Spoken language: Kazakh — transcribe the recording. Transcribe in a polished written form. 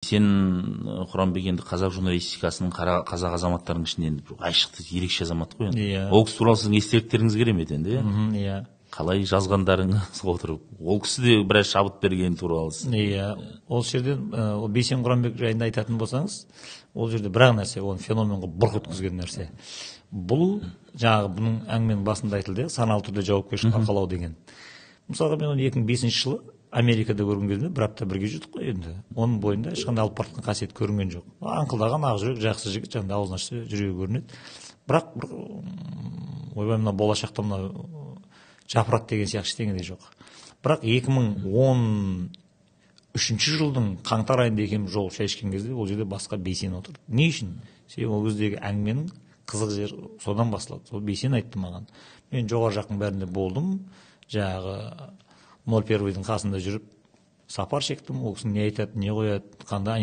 Сен, Құранбек, енді қазақ журналистикасының қазақ азаматтарының ішінде енді бір айшықты, ерекше азамат қой енді. Иә. Ол кісі туралы сіздің естеліктеріңіз керемет енді, иә? Иә. Қалай жазғандарыңыз отырып, ол кісі де біраз шабыт бергені туралы. Иә, ол жерден ол Бейсен Құранбек жайында айтатын болсаңыз, ол жерде бір ақ нәрсе, оны феномен қылып бұрқ еткізген нәрсе. Бұл жаңағы бұның әңгіменің басында айтылды, иә, саналы түрде жауапкершілік арқалау деген. Мысалға, мен оны 2005 жылы Америкада көрген кезімде, бір апта бірге жүрдік қой енді. Оның бойында ешқандай алып бара жатқан қасиет көрінген жоқ. Аңқылдаған, ақ жүрек, жақсы жігіт, жаңағыдай аузын ашса, жүрегі көрінеді. Бірақ бір ойбай, мына болашақта мына жапырады деген сияқты ештеңе де жоқ. Бірақ 2013 жылдың қаңтар айында екеуміз жолығып шай ішкен кезде ол жерде басқа Бейсен отырды. Не үшін? Себебі ол кездегі әңгіменің қызық жері содан басталады. Сол Бейсен айтты маған: мен жоғары жақтың бәрінде болдым, жаңағы 01-дің қасында жүріп сапар шектім, ол кісінің не айтады, не қояды, қандай